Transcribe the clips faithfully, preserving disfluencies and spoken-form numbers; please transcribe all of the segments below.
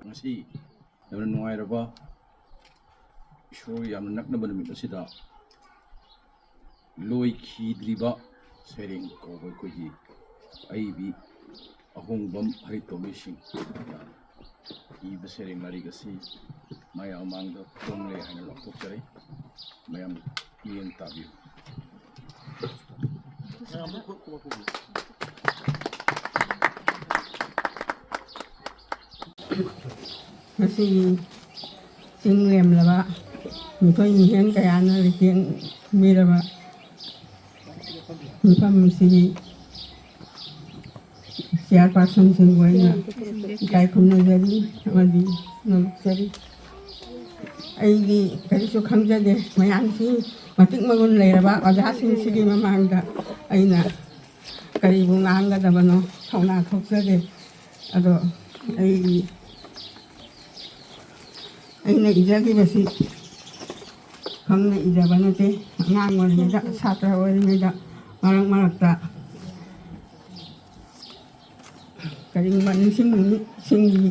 ꯉꯁꯤ ꯌꯥꯝꯅ ꯅꯨꯡꯉꯥꯏꯔꯕ, ꯏꯁꯣꯔꯒ ꯌꯥꯝꯅ ꯅꯛꯅꯕ ꯅꯨꯃꯤꯠ ꯑꯁꯤꯗ ꯂꯣꯏꯈꯤꯗ꯭ꯔꯤꯕ ꯁꯩꯔꯦꯡ ꯀꯧꯕ ꯑꯩꯈꯣꯏꯒꯤ ꯑꯏꯕꯤ ꯑꯍꯣꯡꯕꯝ ꯍꯔꯤꯇꯣꯝꯕꯤ ꯁꯤꯡꯅ ꯏꯕ ꯁꯩꯔꯦꯡ ꯂꯥꯏꯔꯤꯛ ꯑꯁꯤ ꯃꯌꯥꯝ ꯃꯃꯥꯡꯗ ꯐꯣꯡꯂꯦ ꯍꯥꯏꯅ ꯂꯥꯎꯊꯣꯛꯆꯔꯤ꯫ ꯃꯌꯥꯝ ꯃꯤꯠꯌꯦꯡ ꯇꯥꯕꯤꯌꯨ꯫ ꯉꯁꯤꯒꯤ ꯆꯤꯡ ꯂꯦꯝꯂꯕ ꯃꯤꯊꯣꯏ ꯃꯤꯍꯦꯟ ꯀꯌꯥꯅ ꯂꯩꯇꯦꯡꯕꯤꯔꯕ ꯃꯐꯝ ꯑꯁꯤꯒꯤ ꯆꯤꯌꯥꯔꯄꯥꯔꯁꯟꯁꯤꯡꯕꯨ ꯑꯩꯅ ꯏꯀꯥꯏ ꯈꯨꯝꯅꯖꯔꯤ ꯑꯃꯗꯤ ꯅꯣꯂꯨꯛꯆꯔꯤ꯫ ꯑꯩꯗꯤ ꯀꯔꯤꯁꯨ ꯈꯪꯖꯗꯦ꯫ ꯃꯌꯥꯝꯁꯤ ꯃꯇꯤꯛ ꯃꯒꯨꯟ ꯂꯩꯔꯕ ꯑꯣꯖꯥꯁꯤꯡꯁꯤꯒꯤ ꯃꯃꯥꯡꯗ ꯑꯩꯅ ꯀꯔꯤꯕꯨ ꯉꯥꯡꯒꯗꯕꯅꯣ ꯊꯧꯅꯥ ꯊꯣꯛꯆꯗꯦ꯫ ꯑꯗꯣ ꯑꯩꯒꯤ ꯑꯩꯅ ꯏꯖꯈꯤꯕꯁꯤ ꯈꯪꯅ ꯏꯖꯕ ꯅꯠꯇꯦ꯫ ꯑꯉꯥꯡ ꯑꯣꯏꯔꯤꯉꯩꯗ, ꯁꯥꯇ꯭ꯔ ꯑꯣꯏꯔꯤꯉꯩꯗ ꯃꯔꯛ ꯃꯔꯛꯇ ꯀꯔꯤꯒꯨꯝꯕ ꯅꯤꯡꯁꯤꯡ ꯅꯨꯃꯤꯠꯁꯤꯡꯒꯤ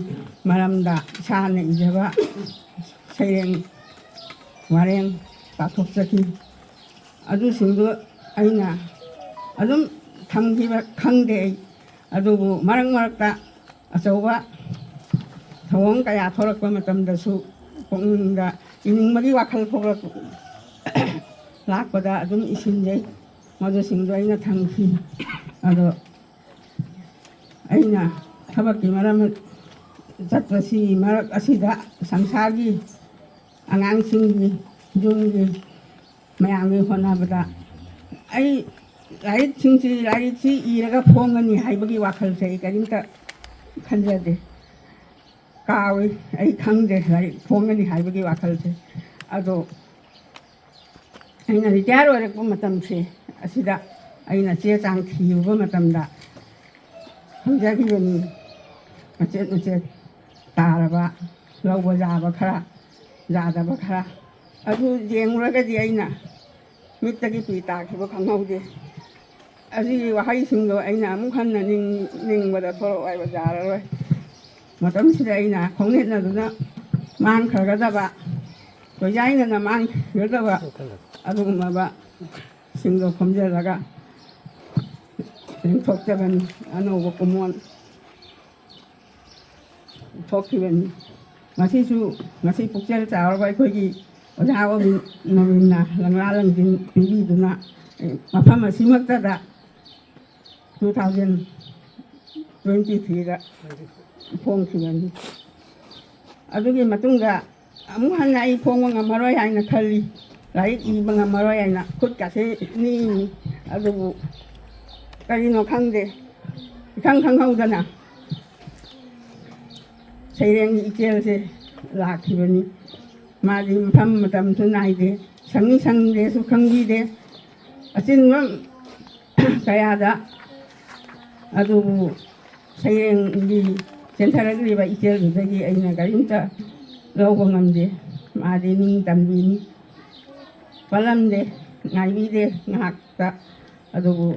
ꯃꯔꯝꯗ ꯏꯁꯥꯅ ꯏꯖꯕ ꯁꯩꯔꯦꯡ ꯋꯥꯔꯦꯡ ꯄꯥꯊꯣꯛꯆꯈꯤ꯫ ꯑꯗꯨꯁꯤꯡꯗꯨ ꯑꯩꯅ ꯑꯗꯨꯝ ꯊꯝꯈꯤꯕ ꯈꯪꯗꯦ ꯑꯩ꯫ ꯑꯗꯨꯕꯨ ꯃꯔꯛ ꯃꯔꯛꯇ ꯑꯆꯧꯕ ꯊꯧꯑꯣꯡ ꯀꯌꯥ ꯊꯣꯛꯂꯛꯄ ꯃꯇꯝꯗꯁꯨ ꯄꯨꯛꯅꯤꯡꯗ ꯏꯅꯤꯡꯕꯒꯤ ꯋꯥꯈꯜ ꯊꯣꯛꯂꯛ-, ꯂꯥꯛꯄꯗ ꯑꯗꯨꯝ ꯏꯁꯤꯟꯖꯩ꯫ ꯃꯗꯨꯁꯤꯡꯗꯣ ꯑꯩꯅ ꯊꯝꯈꯤ꯫ ꯑꯗꯣ ꯑꯩꯅ ꯊꯕꯛꯀꯤ ꯃꯔꯝ ꯆꯠꯄꯁꯤ ꯃꯔꯛ ꯑꯁꯤꯗ ꯁꯪꯁꯥꯔꯒꯤ ꯑꯉꯥꯡꯁꯤꯡꯒꯤ, ꯌꯨꯝꯒꯤ, ꯃꯌꯥꯝꯒꯤ ꯍꯣꯠꯅꯕꯗ ꯑꯩ ꯂꯥꯏꯔꯤꯛꯁꯤꯡꯁꯤ, ꯂꯥꯏꯔꯤꯛꯁꯤ ꯏꯔꯒ ꯐꯣꯡꯒꯅꯤ ꯍꯥꯏꯕꯒꯤ ꯋꯥꯈꯜꯁꯦ ꯑꯩ ꯀꯔꯤꯝꯇ ꯈꯟꯖꯗꯦ꯫ ꯀꯥꯎꯏ, ꯑꯩ ꯈꯪꯗꯦ ꯂꯥꯏꯔꯤꯛ ꯐꯣꯡꯒꯅꯤ ꯍꯥꯏꯕꯒꯤ ꯋꯥꯈꯜꯁꯦ꯫ ꯑꯗꯣ ꯑꯩꯅ ꯔꯤꯇꯥꯌꯔ ꯑꯣꯏꯔꯛꯄ ꯃꯇꯝꯁꯦ ꯑꯁꯤꯗ ꯑꯩꯅ ꯆꯦ ꯆꯥꯡ ꯊꯤꯔꯨꯕ ꯃꯇꯝꯗ ꯐꯪꯖꯈꯤꯕꯅꯤ꯫ ꯃꯆꯦꯠ ꯃꯆꯦꯠ ꯇꯥꯔꯕ, ꯂꯧꯕ ꯌꯥꯕ ꯈꯔ, ꯌꯥꯗꯕ ꯈꯔ꯫ ꯑꯗꯨ ꯌꯦꯡꯂꯨꯔꯒꯗꯤ ꯑꯩꯅ ꯃꯤꯠꯇꯒꯤ ꯄꯤ ꯇꯥꯈꯤꯕ ꯈꯪꯍꯧꯗꯦ꯫ ꯑꯁꯤꯒꯤ ꯋꯥꯍꯩꯁꯤꯡꯗꯣ ꯑꯩꯅ ꯑꯃꯨꯛ ꯍꯟꯅ ꯅꯤꯡ-, ꯅꯤꯡꯕꯗ ꯊꯣꯔꯛꯑꯣꯏꯕ ꯌꯥꯔꯔꯣꯏ꯫ ꯃꯇꯝꯁꯤꯗ ꯑꯩꯅ ꯈꯣꯡꯅꯦꯠꯅꯗꯨꯅ ꯃꯥꯡꯈ꯭ꯔꯒꯗꯕ, ꯀꯣꯏꯖꯥꯏꯅꯅ ꯃꯥꯡꯈꯤꯒꯗꯕ ꯑꯗꯨꯒꯨꯝꯂꯕ ꯁꯤꯡꯗꯣ ꯈꯣꯝꯖꯤꯜꯂꯒ ꯂꯦꯡꯊꯣꯛꯆꯕꯅꯤ꯫ ꯑꯅꯧꯕ ꯀꯨꯝꯑꯣꯟ ꯊꯣꯛꯈꯤꯕꯅꯤ꯫ ꯃꯁꯤꯁꯨ ꯉꯁꯤ ꯄꯨꯛꯆꯦꯜ ꯆꯥꯎꯔꯕ ꯑꯩꯈꯣꯏꯒꯤ ꯑꯣꯖꯥ ꯒꯣꯕꯤꯟ ꯅꯣꯕꯤꯟꯅ ꯂꯪꯂꯥ ꯂꯪꯖꯤꯟ ꯄꯤꯕꯤꯗꯨꯅ ꯃꯐꯝ ꯑꯁꯤꯃꯛꯇꯗ two thousand twenty threeꯗ ꯐꯣꯡꯈꯤꯕꯅꯤ꯫ ꯑꯗꯨꯒꯤ ꯃꯇꯨꯡꯗ ꯑꯃꯨꯛ ꯍꯟꯅ ꯑꯩ ꯐꯣꯡꯕ ꯉꯝꯃꯔꯣꯏ ꯍꯥꯏꯅ ꯈꯜꯂꯤ꯫ ꯂꯥꯏꯔꯤꯛ ꯏꯕ ꯉꯝꯃꯔꯣꯏ ꯍꯥꯏꯅ ꯈꯨꯠꯀꯥꯁꯦ ꯅꯤꯛꯏ꯫ ꯑꯗꯨꯕꯨ ꯀꯔꯤꯅꯣ ꯈꯪꯗꯦ, ꯏꯈꯪ ꯈꯪꯍꯧꯗꯅ ꯁꯩꯔꯦꯡꯒꯤ ꯏꯆꯦꯜꯁꯦ ꯂꯥꯛꯈꯤꯕꯅꯤ꯫ ꯃꯥꯗꯤ ꯃꯐꯝ ꯃꯇꯝꯁꯨ ꯅꯥꯏꯗꯦ, ꯁꯪꯉꯤ ꯁꯪꯗꯦꯁꯨ ꯈꯪꯕꯤꯗꯦ꯫ ꯑꯆꯤꯟꯕ ꯀꯌꯥꯗ ꯑꯗꯨꯕꯨ ꯁꯩꯔꯦꯡꯒꯤ ꯆꯦꯟꯊꯔꯛꯂꯤꯕ ꯏꯆꯦꯜꯗꯨꯗꯒꯤ ꯑꯩꯅ ꯀꯔꯤꯝꯇ ꯂꯧꯕ ꯉꯝꯗꯦ꯫ ꯃꯥꯗꯤ ꯅꯤꯡ ꯇꯝꯕꯤꯅꯤ꯫ ꯄꯜꯂꯝꯗꯦ, ꯉꯥꯏꯕꯤꯗꯦ ꯉꯥꯏꯍꯥꯛꯇ꯫ ꯑꯗꯨꯕꯨ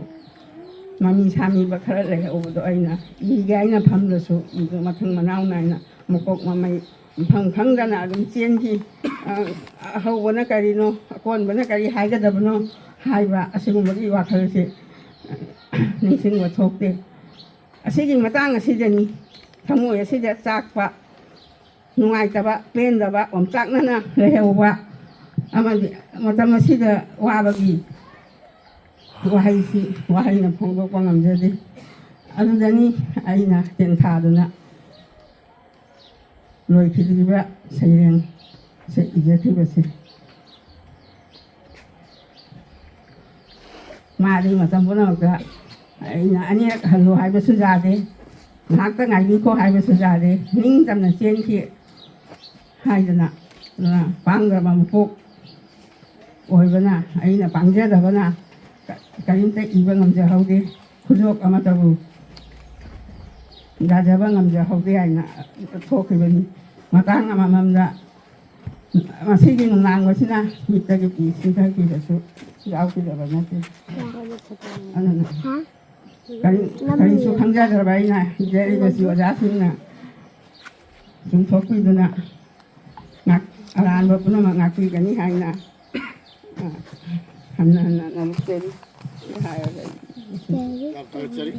ꯃꯃꯤ ꯁꯥꯃꯤꯕ ꯈꯔ ꯂꯩꯍꯧꯕꯗꯣ ꯑꯩꯅ ꯏꯒꯦ ꯍꯥꯏꯅ ꯐꯝꯂꯁꯨ ꯏꯕ ꯃꯊꯪ ꯃꯅꯥꯎ ꯅꯥꯏꯅ ꯃꯀꯣꯛ ꯃꯃꯩ ꯃꯐꯝ ꯈꯪꯗꯅ ꯑꯗꯨꯝ ꯆꯦꯟꯈꯤ꯫ ꯑ, ꯑꯍꯧꯕꯅ ꯀꯔꯤꯅꯣ, ꯑꯀꯣꯟꯕꯅ ꯀꯔꯤ ꯍꯥꯏꯒꯗꯕꯅꯣ ꯍꯥꯏꯕ ꯑꯁꯤꯒꯨꯝꯕꯒꯤ ꯋꯥꯈꯜꯁꯦ ꯅꯤꯡꯁꯤꯡꯕ ꯊꯣꯛꯇꯦ꯫ ꯑꯁꯤꯒꯤ ꯃꯇꯥꯡ ꯑꯁꯤꯗꯅꯤ ꯊꯃꯣꯏ ꯑꯁꯤꯗ ꯆꯥꯛꯄ, ꯅꯨꯡꯉꯥꯏꯇꯕ, ꯄꯦꯟꯗꯕ, ꯑꯣꯝꯆꯥꯛꯅꯅ ꯂꯩꯍꯧꯕ ꯑꯃꯗꯤ ꯃꯇꯝ ꯑꯁꯤꯗ ꯋꯥꯕꯒꯤ ꯋꯥꯍꯩꯁꯤ ꯋꯥꯍꯩꯅ ꯐꯣꯡꯗꯣꯛꯄ ꯉꯝꯖꯗꯦ꯫ ꯑꯗꯨꯗꯅꯤ ꯑꯩꯅ ꯇꯦꯟꯊꯥꯗꯨꯅ ꯂꯣꯏꯈꯤꯗ꯭ꯔꯤꯕ ꯁꯩꯔꯦꯡꯁꯦ ꯏꯖꯈꯤꯕꯁꯦ꯫ ꯃꯥꯗꯤ ꯃꯇꯝ ꯄꯨꯝꯅꯃꯛꯇ ꯑꯩꯅ ꯑꯅꯤꯔꯛ ꯍꯜꯂꯨ ꯍꯥꯏꯕꯁꯨ ꯌꯥꯗꯦ, ꯉꯥꯏꯍꯥꯛꯇ ꯉꯥꯏꯕꯤꯈꯣ ꯍꯥꯏꯕꯁꯨ ꯌꯥꯗꯦ, ꯅꯤꯡꯇꯝꯅ ꯆꯦꯟꯈꯤ ꯍꯥꯏꯗꯅ꯫ ꯑꯗꯨꯅ ꯄꯥꯡꯗ꯭ꯔꯕ ꯃꯄꯣꯛ ꯑꯣꯏꯕꯅ, ꯑꯩꯅ ꯄꯥꯡꯖꯗꯕꯅ ꯀ-, ꯀꯔꯤꯝꯇ ꯏꯕ ꯉꯝꯖꯍꯧꯗꯦ, ꯈꯨꯗꯣꯞ ꯑꯃꯠꯇꯕꯨ ꯌꯥꯖꯕ ꯉꯝꯖꯍꯧꯗꯦ ꯍꯥꯏꯅ ꯊꯣꯛꯈꯤꯕꯅꯤ꯫ ꯃꯇꯥꯡ ꯑꯃꯃꯝꯗ ꯃꯁꯤꯒꯤ ꯅꯨꯡꯅꯥꯡꯕꯁꯤꯅ ꯃꯤꯠꯇꯒꯤ ꯄꯤ ꯆꯤꯡꯊꯈꯤꯕꯁꯨ ꯌꯥꯎꯈꯤꯗꯕ ꯅꯠꯇꯦ꯫ ꯑꯗꯨꯅ ꯀꯔꯤ-, ꯀꯔꯤꯁꯨ ꯈꯪꯖꯗ꯭ꯔꯕ ꯑꯩꯅ ꯏꯖꯔꯤꯕꯁꯤ ꯑꯣꯖꯥꯁꯤꯡꯅ ꯄꯨꯟꯊꯣꯛꯄꯤꯗꯨꯅ ꯉꯥꯛ-, ꯑꯔꯥꯟꯕ ꯄꯨꯝꯅꯃꯛ ꯉꯥꯛꯄꯤꯒꯅꯤ ꯍꯥꯏꯅ, ꯑ, ꯍꯟꯅ ꯍꯟꯅ ꯅꯣꯂꯨꯛꯆꯔꯤ ꯍꯥꯏꯔꯒ ꯑꯩ ꯌꯥꯝ ꯊꯥꯒꯠꯆꯔꯤ꯫